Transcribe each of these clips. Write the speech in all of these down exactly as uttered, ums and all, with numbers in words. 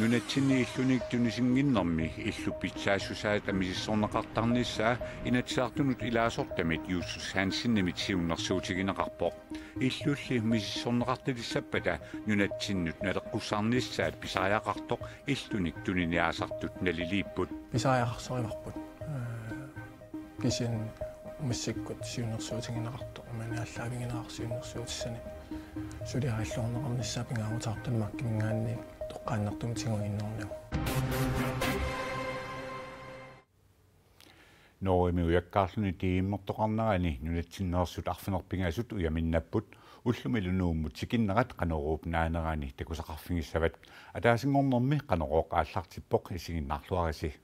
Nunatsinni illunik tunisinnginnermi illup pitsaassusaata misissorneqartarnissaa Inatsisartunut ilaasortamit Justus Hansenimit siunnersuutigineqarpoq. Illulli misissorneqartalissappata nunatsinnut naleqqussarnissaat pisariaqartoq illunik tuniniaasartut naliliipput. Pisariaqarsorivarput. Ee, kisianni massakkut siunnersuutigineqartoq, imaanni aallaavigineqartoq siunnersuutissani suliarilluarneqarnissaa pingaaruteqartoq Danmarkiminngaanniit toqqaannartumik tiguinnarnagu. Norgemi ujakkaarluni tiimertoqarnerani nunatsinneersut arfineq-pingasut ujaminnapput, ullumilu Nuummut tikinnerat Qanoruup naanerani takusaqarfigissavat. Ataasinngornermi Qanorooq aallartippoq, isiginnaarluarisi.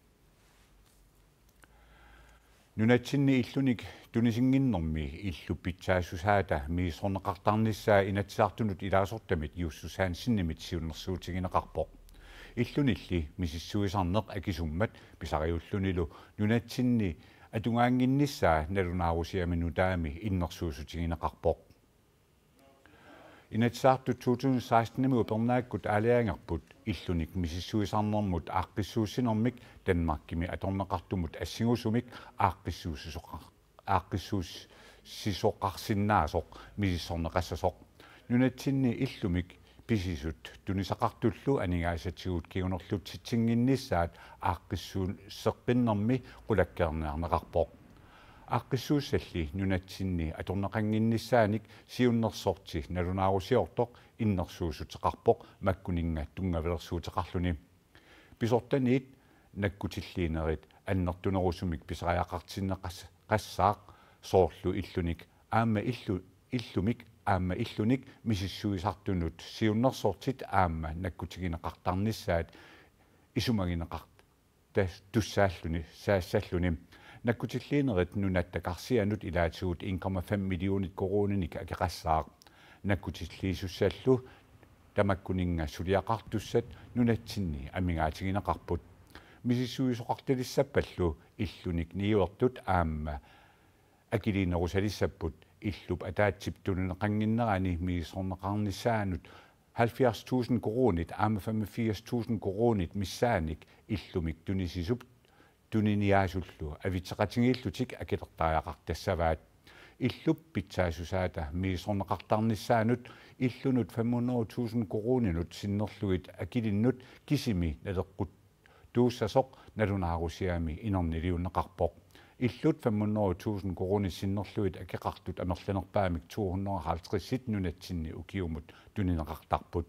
Nunatsinni illunik tunisinnginnermi illup pitsaassusaata misissorneqartarnissaa Inatsisartunut ilaasortamit Justus Hansenimit siunnersuutigineqarpoq. Illunilli misissuisarneq akisummat pisariullunilu nunatsinni atugaannginnissaa nalunaarusiami nutaami innersuussutigineqarpoq. Inatsisartut to tusind seksten-imi upernaakkut aalajangerput illunik misissuisarnermut aaqqissuussinermik Danmarkimi atorneqartumut assingusumik aaqqissuussisoqar-, aaqqissuussisoqarsinnaasoq misissorneqassasoq. Nunatsinni illumik pisisut tunisaqartullu aningaasatigut kingunerlutsitsinnginnissaat aaqqissuusseqqinnermi qulakkeerniarneqarpoq. Aaqqissuussalli nunatsinni atorneqannginnissaanik siunnersorti nalunaarusiortoq innersuussuteqarpoq makkuninnga tunngavilersuuteqarluni. Pisortaniit nakkutilliinerit annertunerusumik pisariaqartinneqas-, qassaaq, soorlu illunik aamma illu-, illumik aamma illunik misissuisartunut siunnersortit aamma nakkutigineqartarnissaat isumagineqart-, tas-, tussaalluni, saassalluni. Nakkutilliinerit nunatta karsianut ilaatigut en komma fem millionit koruuninik akeqassaaq. Nakkutilliisussallu tamakkuninnga suliaqartussat nunatsinni amigaatigineqarput. Misissuisoqartalissappallu illunik niuertut aamma akiliinerusalissapput. Illup ataatsip tunineqannginnerani misissorneqarnissaanut halvfjerds tusind koruunit aamma femogfirs tusind koruunit missaannik illumik tunisisup tuniniaasullu avitseqatigiillutik akilertariaqartassavaat. Illup pitsaassusaata misissorneqartarnissaanut illunut fem hundrede tusind koruuninut sinnerlugit akilinnut kisimi naleqqut- tuussasoq nalunaarusiami inerniliunneqarpoq. Illut fem hundrede tusind koruunit sinnerlugit akeqartut amerlanerpaamik to hundrede og halvtreds nunatsinni ukiumut tunineqartarput.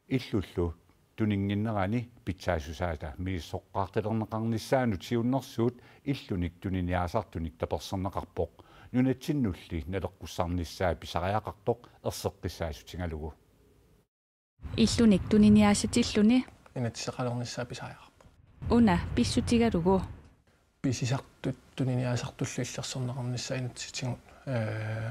Illullu tuninnginnerani pitsaassusaata misissoqqaartalerneqarnissaanut siunnersuut illunik tuniniaasartunik taperserneqarpoq. Nunatsinnulli naleqqussarnissaa pisariaqartoq erseqqissaasutigalugu. Illunik tuniniaasatilluni. Inatsiseqalernissaa pisariaqarpoq. Una pissutigalugu. Pisisartut tuniniaasartullu illersorneqarnissaa inatsisitigut, ee,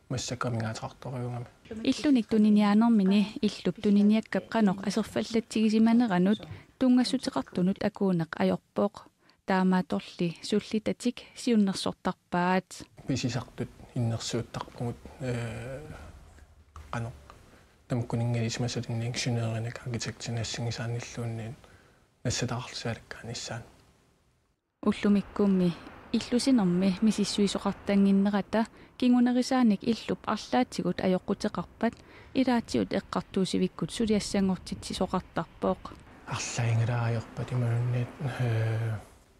massakkut amigaateqartorujuugami. Illunik tuniniaanermini illup tuniniakkap qanoq aserfallatsigisimaneranut tunngassuteqartunut akuuneq ajorpoq. Taamaattorli sullitatik siunnersortarpaat. Pisisartut innersuuttarpugut, ee, qanoq tamakkuninnga ilisimasalinnut ingeniørinik arkitektinik assigisaanilluunniit nassataqarlutik aalakkaanissaat. Ullumikkummi illusinermi misissuisoqartannginnerata kingunerisaanik illup arlaatigut ajoquteqarpat ilaatigut eqqartuussivikkut suliassanngortitsisoqartarpoq. Arlaanngilaq ajorpat imaluunniit, ee,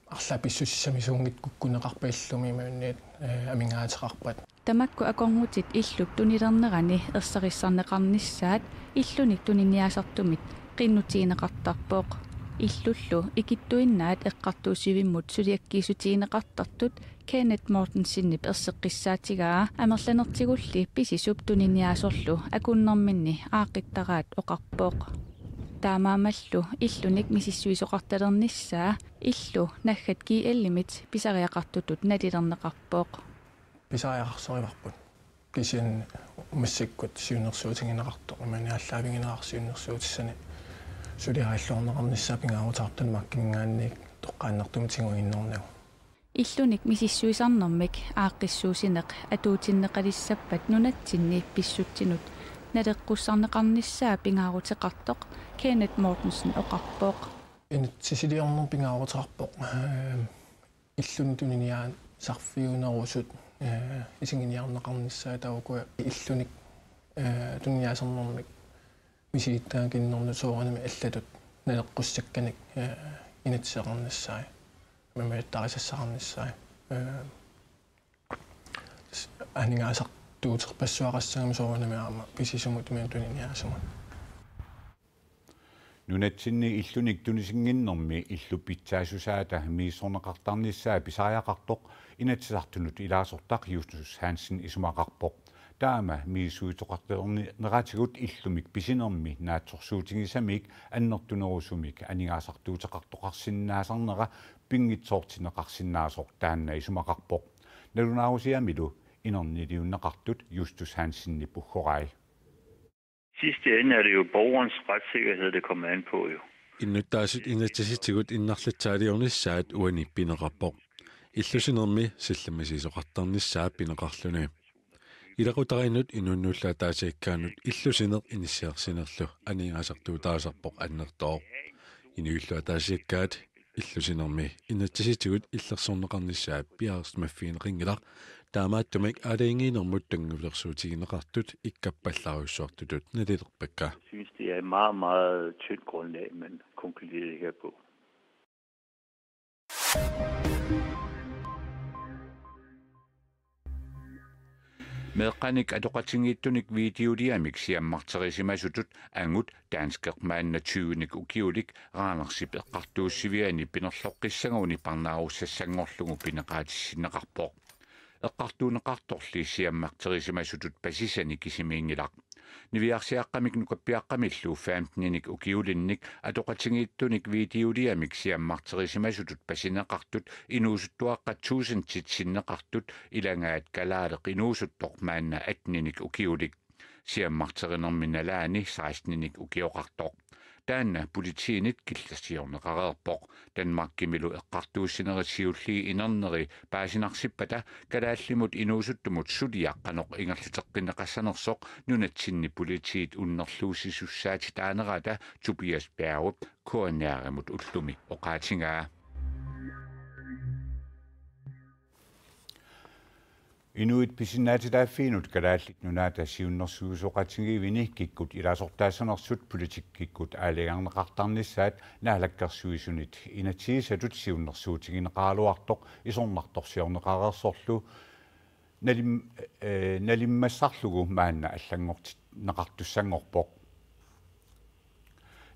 arlaat pissusissamisuunngitsut kukkuneqarpat illumi imaluunniit, ee, amigaateqarpat. Tamakku akornutit illup tunilernerani ersarissarneqarnissaat illunik tuniniaasartumit qinnutigineqartarpoq. Illullu ikittuinnaat eqqartuussivimmut suliakkiissutigineqartartut Kenneth Mortensenip erseqqissaatigaa amerlanertigulli pisisup tuniniaasorlu akunnerminni aaqqittaraat oqarpoq. Taamaammallu illunik misissuisoqartalernissaa illu naggat G L-imit pisariaqartutut nalilerneqarpoq. Pisariaqarsorivarput. Kisianni massakkut siunnersuutigineqartoq, imaanni aallaavigineqartoq siunnersuutissani suliarilluarneqarnissaa pingaaruteqartoq Danmarkiminngaanniit toqqaannartumik tiguinnarnagu. Illunik misissuisarnermik aaqqissuussineq atuutinneqalissappat nunatsinni pissutsinut naleqqussarneqarnissaa pingaaruteqartoq Kenneth Mortensen oqarpoq. Inatsisiliorneq pingaaruteqarpoq. Ehm, illuni tuniniaasarfiunerusut, eh, isiginiarneqarnissaat taava ukua illunik, eh, tuniniaasernermik misilittagakinnermut soorunami allatut naleqqussakkanik, eh, inatsiseqarnissaat, mamiuttarisassaqarnissaat, eh, s-, aningaasartuuterpassuaqassagami soorunami aamma pisisumut imaluunniit tuniniaasumut. Nunatsinni illunik tunisinnginnermi illup pitsaassusaata misissorneqartarnissaa pisariaqartoq Inatsisartunut ilaasortaq Justus Hansen isumaqarpoq. Taama misissuisoqartarneratigut illumik pisinermi naatsorsuutigisaminik annertunerusumik aningaasartuuteqartoqarsinnaasarnera pinngitsoortinneqarsinnaasoq taanna isumaqarpoq. Nalunaarusiamilu inerniliunneqartut Justus Hansenip uggorai. Sidste ende er det jo borgerens retssikkerhed, det kommer an på jo. Innuttaasut inatsisitigut innarlatsaaliornissaat uani pineqarpoq. Illusinermi sillimisiisoqartarnissaa pineqarluni. Ilaqutariinnut inunnullu ataasiakkaanut illusineq inissiarsinerlu aningaasartuutaasarpoq annertooq. Inuillu ataasiakkaat illusinermi inatsisitigut illersorneqarnissaat piareersimaffigineqanngilaq, taamaattumik aalajangiinermut tunngavilersuutigineqartut ikkappallarujussuartutut nalilerpakka. Jeg synes, det er et meget, meget tyndt grundlag, man konkluderer det her på. Meeqqanik atoqatigiittunik videoliamik siammarterisimasutut angut danskeq maanna tyvenik ukiulik Randersip eqqartuussiviani pinerloqqissaguni parnaarussassanngorlugu pineqaatissinneqarpoq. Eqqartuunneqartorli siammarterisimasutut pasisani kisimiinngilaq. Niviarsiaqqamik nukappiaqqamillu femteninik ukiulinnik atoqatigiittunik videoliamik siammarterisimasutut pasineqartut inuusuttuaqqat tuusintit sinneqartut ilagaat kalaaleq inuusuttoq maanna atteninik ukiulik. Siammarterinermi nalaani seksteninik ukioqartoq. Taanna politiinit killiliorneqareerpoq. Danmarkimilu eqqartuussinerit siulliit inerneri paasinarsippata kalaallimut inuusuttumut suliaq qanoq ingerlateqqinneqassanersoq nunatsinni politiit unnerluussisussaatitaanerata Tobias Bjerrup K N R-imut ullumi oqaatigaa. Inuit pisinnaatitaaffiinut Kalaallit Nunaata siunnersuisoqatigiivini kikkut ilaasortaassanersut politikkikkut aalajangerneqartarnissaat naalakkersuisunit inatsisissatut siunnersuutigineqaraluartoq isornartorsiorneqareersorlu nalim-, eh, nalimmassarlugu maanna allanngortinneqartussanngorpoq.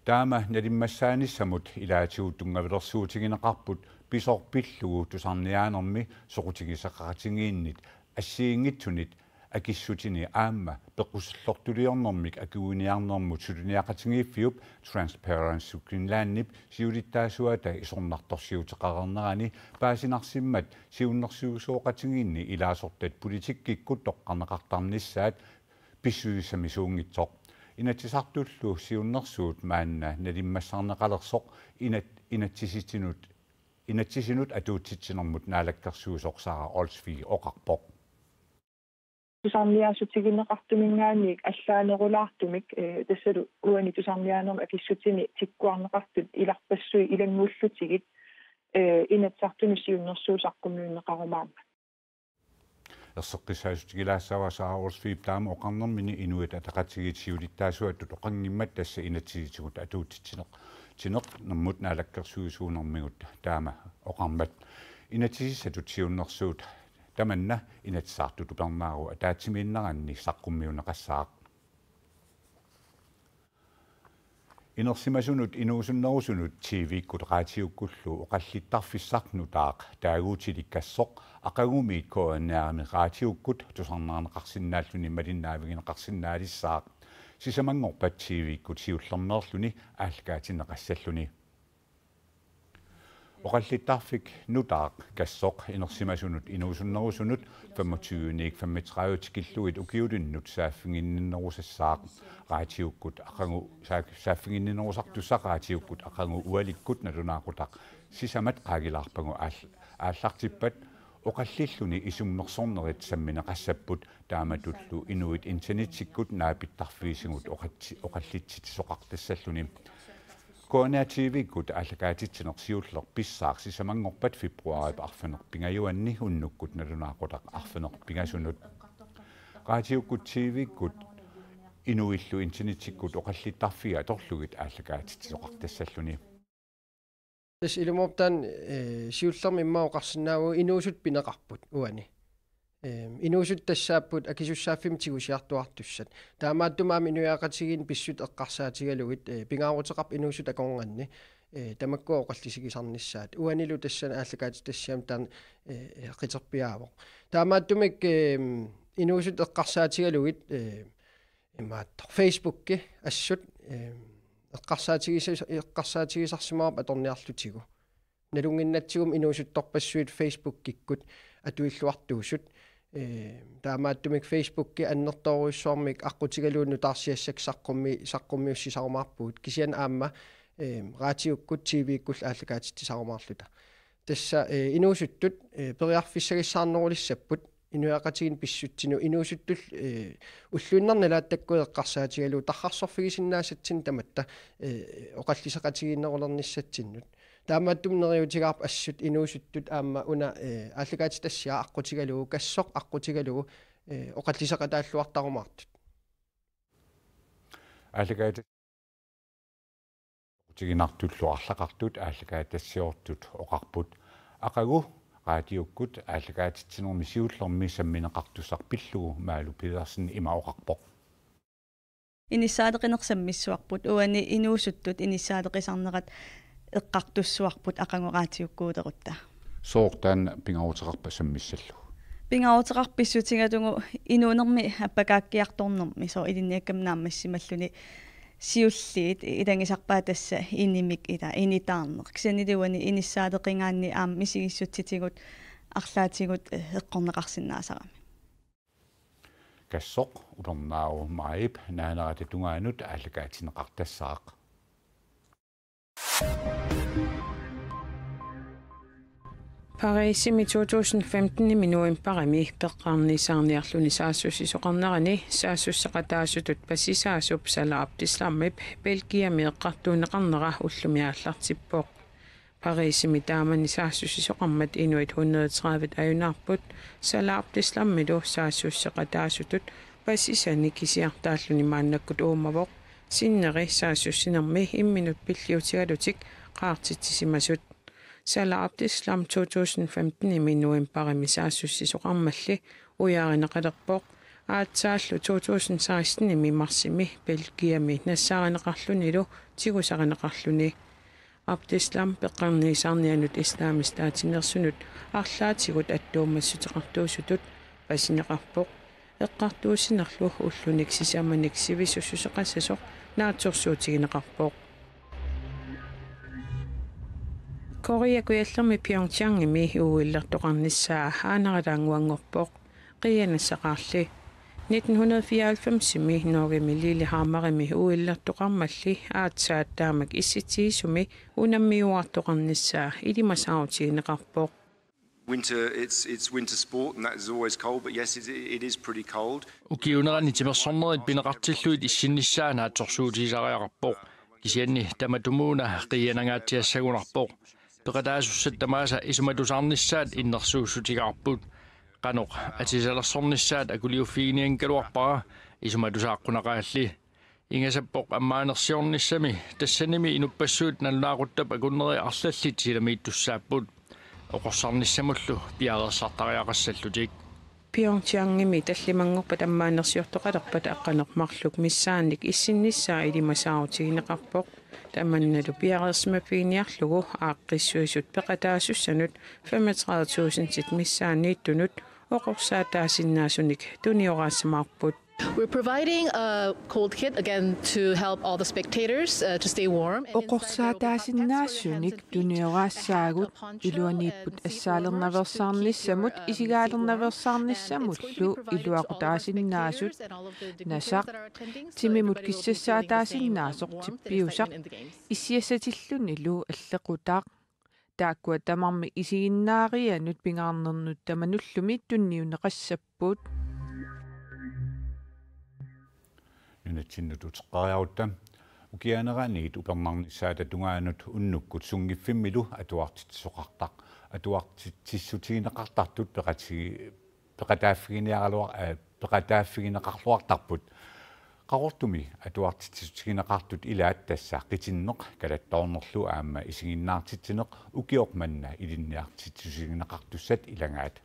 Taama nalimmassaanissamut ilaatigut tunngavilersuutigineqarput pisoq pillugu tusarniaanermi soqutigisaqaqatigiinnit assigiinngitsunit akissutini aamma peqqusersortuliornermik akuiniarnermut suliniaqatigiiffiup Transparency Greenlandip siulittaasuata isornartorsiuteqareernerani paasinarsimmat siunnersuisoqatigiinni ilaasortat politikkikkut toqqarneqartarnissaat pissusissamisuunngitsoq. Inatsisartullu siunnersuut maanna nalimmassarneqalersoq inat-, inatsisitinut, inatsisinut atuutsitsinermut naalakkersuisoq Sara Olsvig oqarpoq. Tusarniaassutigineqartuminngaanniit allaanerulaartumik, eh, tassalu uani tusarniaanermi akissutini tikkuarneqartut ilarpassui ilanngullutigit, eh, Inatsisartunut siunnersuut saqqummiunneqarumaarmat. Erseqqissaassutigilaassavaa Sara Olsvigip taama oqarnermini Inuit Ataqatigiit siulittaasuatut oqanngimmat tassa inatsisitigut atuutsitsineq-, -titsinermut naalakkersuisuunermigut taama oqarmat. Inatsisissatut siunnersuut tamanna Inatsisartut upernaaru ataatsimiinneranni saqqummiunneqassaaq. Inersimasunut inuusunnerusunut T V-kkut raatiukkullu oqallittarfissaq nutaaq taaguutilik Kassoq aqagumiit K N R-imi raatiukkut tusarnaarneqarsinnaalluni malinnaavigineqarsinnaalissaaq sisamanngorpat T V-kkut siullermeerluni aallakaatinneqassalluni. Oqallittarfik nutaaq Kassoq inersimasunut inuusunnerusunut femogtyve-niit femogtredive tikillugit ukiulinnut saaffiginninnerusassaaq. Raatiukkut aqagu-, saaf-, saaffiginninnerusartussaq raatiukkut aqagu ualikkut nalunaaqutaq sisamat qaangilaarpagu aall-, aallartippat oqallilluni isummersornerit sammineqassapput, taamatullu inuit internettikkut naapittarfiisigut oqatsi-, oqallitsitsisoqartassalluni. K N R T V-kkut aallakaatitsineq siulleq pissaaq sisamanngorpat februaarip arfineq-pingajuanni unnukkut nalunaaqutaq arfineq-pingasunut. Raatiukkut T V-kkut inuillu internettikkut oqallittarfiit atorlugit aallakaatitsisoqartassalluni. Tassa ilumoorpoq taanna, eh, siullermik immaqa oqarsinnaavagut inuusuttut pineqarput uani. Eh, inuusuttut tassaapput akisussaaffimmik tigusiartuartussat. Taamaattumik aamma inuiaqatigiinni pissutsit eqqarsaatigalugit, eh, pingaaruteqarpoq inuusuttut akornanni, eh, tamakkua oqallisigisarnissaat. Uanilu tassani aallakaatitassiami taanna, eh, eh, qiterpiaavoq. Taamaattumik, eh, inuusuttut eqqarsaatigalugit, eh, imaattoq Facebooki assut, eh, eqqarsaatigisas-, eqqarsaatigisarsimavarput atorniarlutigu. Nalunnginnatsigu inuusuttorpassuit Facebookikkut atuilluartuusut. Eh, taamaattumik Facebooki annertoorujussuarmik aqqutigalugu nutaarsiassakka saqqummi-, saqqummiussisarumaarpugut. Kisianni aamma, eh, raatiukkut T V-kkullu aallakaatitsisarumaarluta. Tassa, eh, inuusuttut, eh, periarfissagissaarnerulissapput inuiaqatigiinni pissutsinut inuusuttut, eh, ulluinnarni nalaattakkuit eqqarsaatigalugu tarrarsorfigisinnaasatsinnik tamatta, eh, oqalliseqatigiinnerulernissatsinnut. Taamaattumik neriuutigaarput assut inuusuttut aamma una, eh, aallakaatitassiaq aqqutigalugu, kassoq aqqutigalugu, eh, oqalliseqataalluartarumaartut. Aallakaati- Tiginartullu arlaqartut aallakaatitassiortut oqarput. Aqagu raatiukkut aallakaatitsinermi siullermi sammineqartussaq pillugu Maalu Pedersen ima oqarpoq. Inissaaleqineq sammissuarput, uani inuusuttut inissaaleqisarnerat eqqartussuarput aqagu raatiukkuulerutta. Sooq taanna pingaaruteqarpa sammissallugu? Pingaaruteqarpoq pissutigalugu inuunermi appakaakkiartornermi, soorlu ilinniakkami naammassimalluni siulliit, ilagisarpaat tassa inimik ila initaarneq. Kisiannili uani inissaaleqigaanni aamma misigissutsitigut arlaatigut, eh, eqqorneqarsinnaasarami. Kassoq Ulernaarummaip naanerata tungaanut aallakaatinneqartassaaq. Parisimi to tusind femtenimi novembarimi peqqarniisaarniarluni saassussisoqarnerani saassusseqataasutut pasisaasup Salah Abdeslamip Belgiami eqqartuunneqarnera ullumi aallartippoq. Parisimi taamani saassussisoqarmat inuit hundrede tredive ajunaarput Salah Abdeslamilu saassusseqataasutut pasisani kisiartaalluni maannakkut uumavoq sinneri saassussinermi imminut pilliutigalutik qaartitsisimasut. Salah Abdeslam to tusind femtenimi novembarimi saassussisoqarmalli ujaarineqalerpoq, aatsaallu to tusind sekstenimi marsimi Belgiami nassaarineqarlunilu tigusarineqarluni. Abdeslam peqqarniisaarnianut Islamisk Statinersunut arlaatigut attuumassuteqartuusutut pasineqarpoq. Eqqartuussinerlu ullunik sisamanik sivisussuseqassasoq naatsorsuutigineqarpoq. Korea Kujallermi Pyeongchangimi uillertoqarnissaa aanaralaannguanngorpoq. Qiianassaqaarli. Nitten hundrede fireoghalvfemsimi Norgemi Lillehammerimi uillertoqarmalli aatsaat taamak issitsigisumi unammiuartoqarnissaa ilimasaarutigineqarpoq. Winter, it's, it's winter sport and that is always cold, but yes, it, it is pretty cold. Ukiuunerani timersornerit pineqartillugit issinnissaa naatsorsuutigisariaqarpoq. Kisianni tamatumuuna qiianangaatsiassagunarpoq. Peqataasussat tamaasa isumatusaarnissaat innersuussutigaarput. Qanoq atisalersornissaat akuliuffiginianngikkaluarpara isumatusaaqqunaqqaalli. Ingasappoq ammaanersiornissami tassanimi inuppassuit nalunaaquttap akunneri arlallit silamiittussaapput. Oqorsarnissamullu piareersartariaqassallutik. Pyeongchangimi tallimanngorpat ammaanersiortoqalerpat aqqaneq-marluk missaannik issinnissaa ilimasaarutigineqarpoq. Tamannalu piareersimaffiginiarlugu aaqqissuisut peqataasussanut femogtredive tusindit missaanniittunut oqorsaataasinnaasunik tunioraassamaarput. We're providing a cold kit again to help all the spectators, uh, to stay warm. And inside there will be hot packs for your hands and feet. Oqorsaataasinnaasunik tunioraassaagut iluaniipput assaalernaveersaarnissamut isigaalernaveersaarnissamullu iluaqutaasinnaasut nasaq, timimut kissassaataasinnaasoq tippiusaq, issiassatillunilu allequtaq. taakkua tamarmik isiginnaarianut pingaarnernut tamanulluunniit tunniunneqassapput. Nunatsinnut uteqqariarutta. Ukianeraniit upernarnissaata tungaanut unnukkut sunngiffimmilu atuartitsisoqartaq-, atuartitsissutigineqartartut peqatigi-, peqataaffiginiaraluar-, eh, peqataaffigineqarluartarput. Qaqortumi atuartitsissutigineqartut ilaat tassa qitinneq, kalattoornerlu aamma isiginnaartitsineq ukioq manna ilinniartitsissutigineqartussat ilagaat.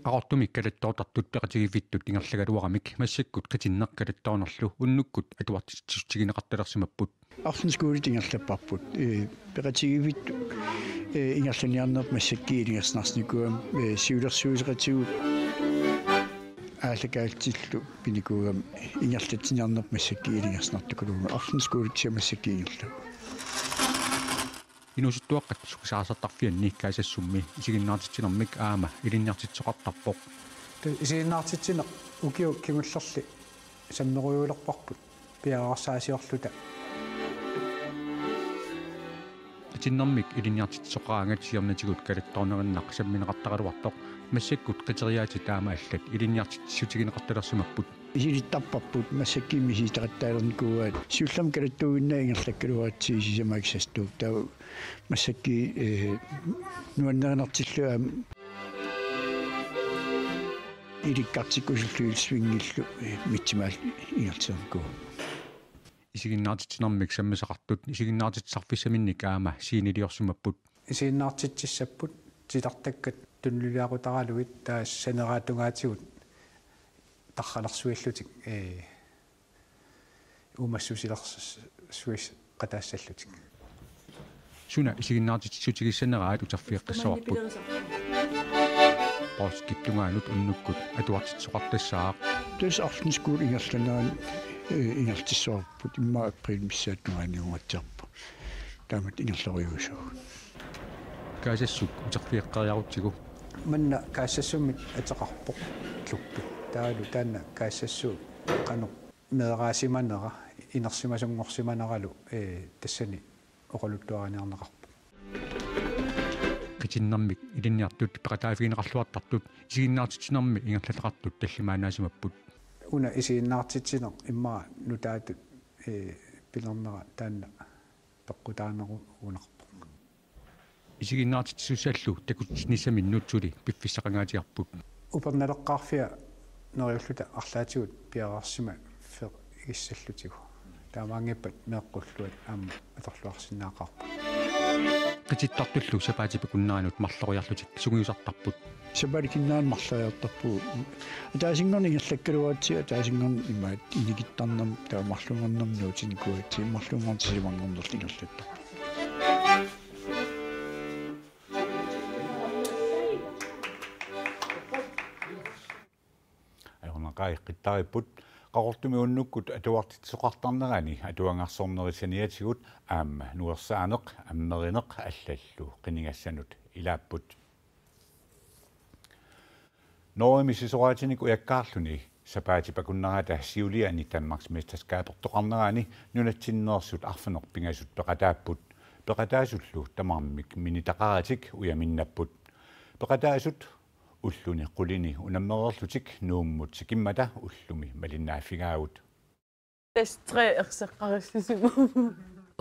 Qaqortumi kalattoortartut peqatigiiffittut ingerlagaluaramik massakkut qitinneq, kalattoornerlu unnukkut atuartitsissutigineqartalersimapput. Aftenskolet ingerlapparput. Ee, peqatigiiffittut, ee, ingerlaniarneq massakkut ilungersunarsinikuugami, ee, siulersuisoqatigut aallakaatillu pinikuugami ingerlatsiniarneq massakkut ilungersunartukuluugami. Aftenskolet kisianni massakkut ingerlavoq. Inuusuttuaqqat sukkisaarsartarfianni Kaassassummi isiginnaartitsinermik aamma ilinniartitsisoqartarpoq. Isiginnaartitsineq ukiut kingullerni sammerujuulerparput piareersaasiorluta. Qitinnermik ilinniartitsisoqaraangat siornatigut kalattoornerinnaq sammineqartaraluartoq, massakkut qiteriaatit aamma allat ilinniartitsissutigineqartalersimapput. Isilittarparput massakkut misilittaqattaalernikuuaat, siullermik kalattuuginnaat ingerlakkaluaratsigit sisamat sassartuup. Taava massakkut, ee, nuannerinartillugu aamma ilikkartikkusullugu illit svingillu, ee, mitsimaallu ingerlatereernikuuvoq. Isiginnaartitsinermik sammisaqartut isiginnaartitsisarfissaminnik aamma sceneliorsimapput. Isiginnaartitsissapput titartakkat tunuliaqutaraluit, taava saneraat tungaatigut tarralersuillutik, ee, uumassusilersuisqataassallutik. Suna isiginnaartitsissutigissaneraat uterfigeqqissavarput. Poorskip tungaanut unnukkut atuartitsisoqartassaaq. Tassa aftenskole ingerlanerani, ee, ingerlatissavarput, immaqa april missaata tungaanut iluatsiarpoq. Taamatut ingerlarujuusugut. Kaassassuk uterfigeqqeriarutsigu. Manna Kaassassummik ateqarpoq klubbi. Taavalu taanna Kaassassuup qanoq meeraasimanera, inersimasunngorsimaneralu, ee, tassani oqaluttuariniarneqarpoq. Qitinnermik ilinniartut peqataaffigineqarluartartut isiginnaartitsinermi ingerlataqartut tallimaannaasimapput. Una isiginnaartitsineq immaqa nutaatut, ee, pilernera taanna peqqutaanerugunarpoq. Isiginnaartitsisussallu takutsinissaminnut suli piffissaqangaatigarput. Upernaleqqaarfia neriulluta arlaatigut piareersimaffeqarfigissallutigu. Taamaanngippat meeqqulluat aamma atorluarsinnaaqaarput. Qitittartullu sapaatip akunneranut marloriarlutik sungiusartarput. Sapaatip akunnerani marloriartarpugut. Ataasinngorneq ingerlakkaluaratsigit ataasinngorneq imaat inikittarnermik taava marlunngornermik nuutinikuugatsigit, marlunngorneq sisamanngornerlu ingerlattarpugut. Ajornaqaaq, qittaripput. Qaqortumi unnukkut atuartitsisoqartarnerani atuagarsornerit saniatigut aamma nuersaaneq, ammerineq allallu qinigassanut ilaapput. Norgemi sisoraatinik ujakkaarluni sapaatip akunnerata siuliani Danmarksmesterskabertoqarnerani nunatsinneersut arfineq-pingasut peqataapput. Peqataasullu tamarmik minitaqaratik ujaminnapput. Peqataasut ulluni qulini unammereerlutik Nuummut sikimmata ullumi malinnaaffigaagut. Tassa tre erseqqarissusimapput.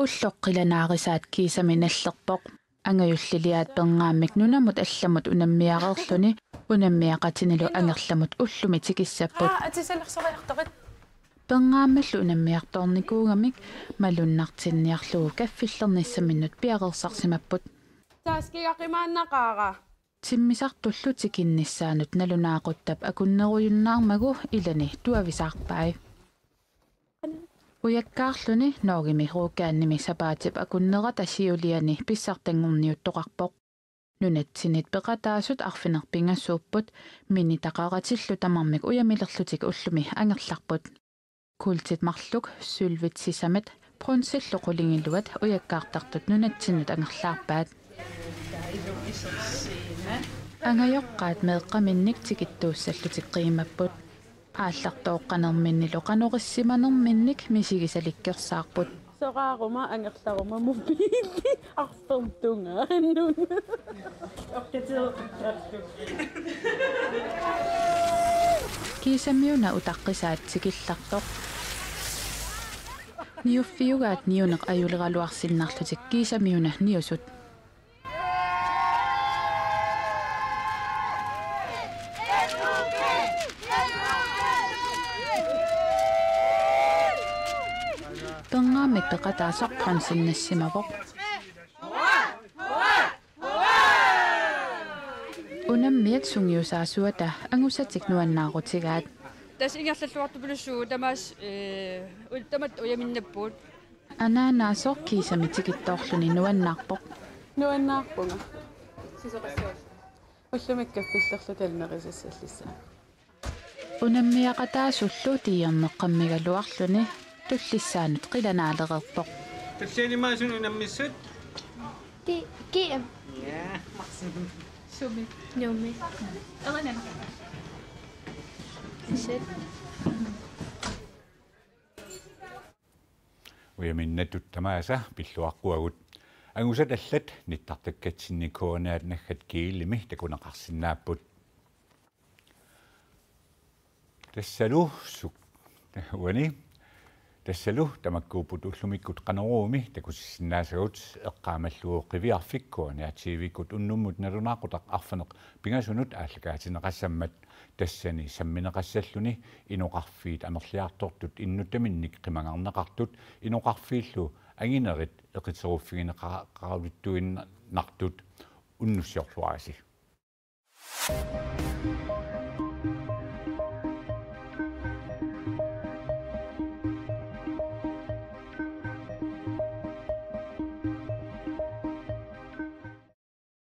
Ulloq qilanaarisaat kiisami nallerpoq. Angajulliliaat pernaammik nunamut allamut unammiareerluni unammiaqatinilu angerlamut ullumi tikissapput. Aa, atisalersoraartarit. Pernaammallu unammiartoornikuugamik malunnartinniarlugu kaffillernissaminnut piareersarsimapput. Taaskigaqimaannaqaara. Timmisartullu tikinnissaanut nalunaaquttap akunnerujunnaarmagu ilani tuavisaarpai. Ujakkaarluni Norgemi Rogalandimi sapaatip akunnerata siuliani pissartanngorniuttoqarpoq. Nunatsinnit peqataasut arfineq-pingasuupput, minitaqaratillu tamarmik ujamilerlutik ullumi angerlarput. Kuultit marluk, sølvit sisamat, bronzillu qulingiluat ujakkaartartut nunatsinnut angerlaarpaat. Angajoqqaat meeqqaminnik tikittuussallutik qiimapput. Aallartooqqanerminnilu qanorissimanerminnik misigisalikkersaarput. Soraaruma angerlaruma mobiili arfertungaannut. Kiisamiuna utaqqisaat tikillartoq. Niuffiugaat niuneq ajuleraluarsinnarlutik kiisamiuna niusut. Pernaammik peqataasoq Ponsen nassimavoq. Unammiat sungiusaasuata angusatik nuannaarutigaat. Tassa ingerlalluartupilussuugut tamaasa, eh, u-, tamatta ujaminnapput. Anaanaasoq kiisami tikittoorluni nuannaarpoq. Nuannaarpunga. Ullumikkut kaffillerlu talnerisassallissaa. Unammiaqataasullu tiiorneqqammigaluarluni tullissaanut qilanaalereerpoq. Tulliani maasuni unammissut? Ti-, G M. Ja. Sumi. Nuummi. Erinana. Set. Ujaminnatut tamaasa pilluaqquagut. Angusat allat nittartakkatsinni K N R naggat gl-imi takuneqarsinnaapput. Tassalu suk-, uani. Tassalu tamakkuupput ullumikkut Qanoruumi takusissinnaasagut, eqqaamallugu Qiviarfik K N R T V-kkut unnummut nalunaaqutaq arfineq pingasunut aallakaatinneqassammat. Tassani sammineqassalluni inoqarfiit amerliartortut innuttaminnik qimagarneqartut, inoqarfiillu anginerit eqiteruffigineqaraluttuinnartut unnussiorluarisi.